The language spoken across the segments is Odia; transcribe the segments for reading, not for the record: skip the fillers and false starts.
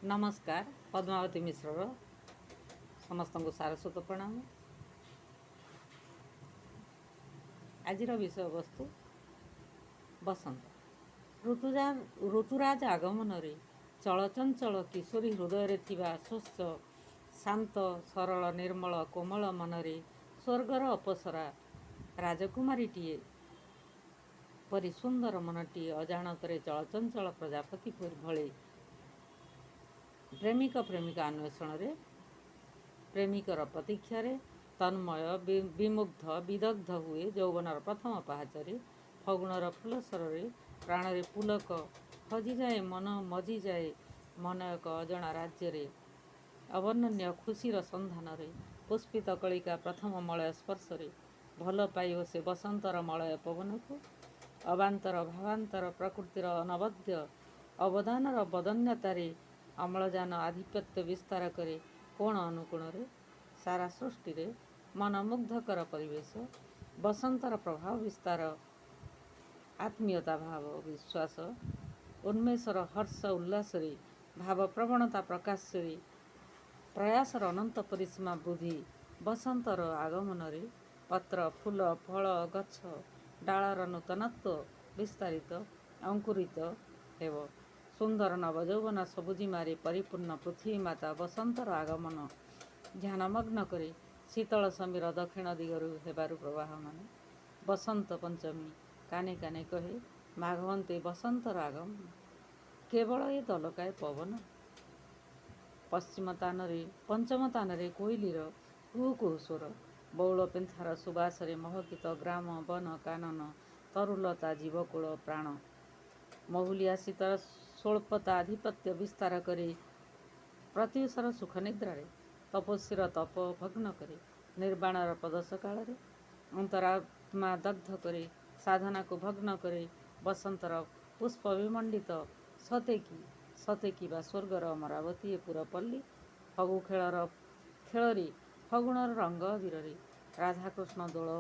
ନମସ୍କାର। ପଦ୍ମାବତୀ ମିଶ୍ରର ସମସ୍ତଙ୍କୁ ସାରସ୍ୱତ ପ୍ରଣାମ। ଆଜିର ବିଷୟବସ୍ତୁ ବସନ୍ତ ଋତୁଜା। ଋତୁରାଜ ଆଗମନରେ ଚଳଚଞ୍ଚଳ କିଶୋରୀ ହୃଦୟରେ ଥିବା ସ୍ୱଚ୍ଛ, ଶାନ୍ତ, ସରଳ, ନିର୍ମଳ, କୋମଳ ମନରେ ସ୍ୱର୍ଗର ଅପସରା ରାଜକୁମାରୀଟିଏ ପରି ସୁନ୍ଦର ମନଟିଏ ଅଜାଣତରେ ଚଳଚଞ୍ଚଳ ପ୍ରଜାପତି ଭଳି ପ୍ରେମିକ ପ୍ରେମିକା ଅନ୍ୱେଷଣରେ, ପ୍ରେମିକର ପ୍ରତୀକ୍ଷାରେ ତନ୍ମୟ, ବିମୁଗ୍ଧ, ବିଦଗ୍ଧ ହୁଏ। ଯୌବନର ପ୍ରଥମ ପାହାଚରେ, ଫଗୁଣର ଫୁଲସରରେ ପ୍ରାଣରେ ପୁଲକ ହଜିଯାଏ ମନ, ମଜିଯାଏ ମନ ଏକ ଅଜଣା ରାଜ୍ୟରେ, ଅବର୍ଣ୍ଣନୀୟ ଖୁସିର ସନ୍ଧାନରେ। ପୁଷ୍ପିତ କଳିକା ପ୍ରଥମ ମଳୟ ସ୍ପର୍ଶରେ ଭଲ ପାଇବ ସେ ବସନ୍ତର ମଳୟ ପବନକୁ। ଅବାନ୍ତର ଭାବାନ୍ତର ପ୍ରକୃତିର ଅନବଦ୍ୟ ଅବଦାନର ବଦାନ୍ୟତାରେ ଅମ୍ଳଜାନ ଆଧିପତ୍ୟ ବିସ୍ତାର କରେ କୋଣ ଅନୁକୋଣରେ, ସାରା ସୃଷ୍ଟିରେ ମନମୁଗ୍ଧକର ପରିବେଶ। ବସନ୍ତର ପ୍ରଭାବ ବିସ୍ତାର, ଆତ୍ମୀୟତା ଭାବ, ବିଶ୍ୱାସ ଉନ୍ମେଷର ହର୍ଷ ଉଲ୍ଲାସରେ, ଭାବପ୍ରବଣତା ପ୍ରକାଶରେ, ପ୍ରୟାସର ଅନନ୍ତ ପରିସୀମା ବୃଦ୍ଧି। ବସନ୍ତର ଆଗମନରେ ପତ୍ର, ଫୁଲ, ଫଳ, ଗଛ ଡାଳର ନୂତନତ୍ୱ ବିସ୍ତାରିତ, ଅଙ୍କୁରିତ ହେବ। ସୁନ୍ଦର ନବଯୌବନ ସବୁଜିମାରେ ପରିପୂର୍ଣ୍ଣ ପୃଥିବୀ ମାତା ବସନ୍ତର ଆଗମନ ଧ୍ୟାନମଗ୍ନ କରେ। ଶୀତଳ ସମୀର ଦକ୍ଷିଣ ଦିଗରୁ ହେବାରୁ ପ୍ରବାହମାନ। ବସନ୍ତ ପଞ୍ଚମୀ କାନେ କାନେ କହେ ମାଘବନ୍ତୀ ବସନ୍ତର ଆଗମନ। କେବଳ ଏ ଦଲକାଏ ପବନ। ପଶ୍ଚିମ ତାନରେ, ପଞ୍ଚମ ତାନରେ କୋଇଲିର କୁହୁ କୁହୁ ସ୍ୱର। ବଉଳ ପେନ୍ଥାର ସୁବାସରେ ମହକିତ ଗ୍ରାମ, ବନ, କାନନ, ତରୁଲତା, ଜୀବକୁଳ ପ୍ରାଣ। ମହୁଲିଆ ଶୀତର ସ୍ୱଳ୍ପତା ଆଧିପତ୍ୟ ବିସ୍ତାର କରି ପ୍ରତ୍ୟୁଷର ସୁଖ ନିଦ୍ରାରେ, ତପସ୍ୱୀର ତପ ଭଗ୍ନ କରି ନିର୍ବାଣର ପ୍ରଦୋଷ କାଳରେ, ଅନ୍ତରାତ୍ମା ଦଗ୍ଧ କରି ସାଧନାକୁ ଭଗ୍ନ କରି ବସନ୍ତର ପୁଷ୍ପ ବିମଣ୍ଡିତ ସତେ କି, ସତେ କି ବା ସ୍ୱର୍ଗର ଅମରାବତୀ ଏ ପୁରପଲ୍ଲୀ। ଫଗୁ ଖେଳର ଖେଳରେ, ଫଗୁଣର ରଙ୍ଗ ଅବିରରେ, ରାଧାକୃଷ୍ଣ ଦୋଳ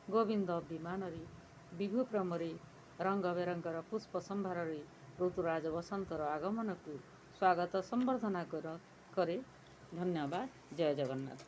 ଗୋବିନ୍ଦ ବିମାନରେ, ବିଭୁ ପ୍ରେମରେ, ରଙ୍ଗ ବେରଙ୍ଗର ପୁଷ୍ପ ସମ୍ଭାରରେ ଋତୁରାଜ ବସନ୍ତର ଆଗମନକୁ ସ୍ୱାଗତ ସମ୍ବର୍ଦ୍ଧନା କରେ। ଧନ୍ୟବାଦ। ଜୟ ଜଗନ୍ନାଥ।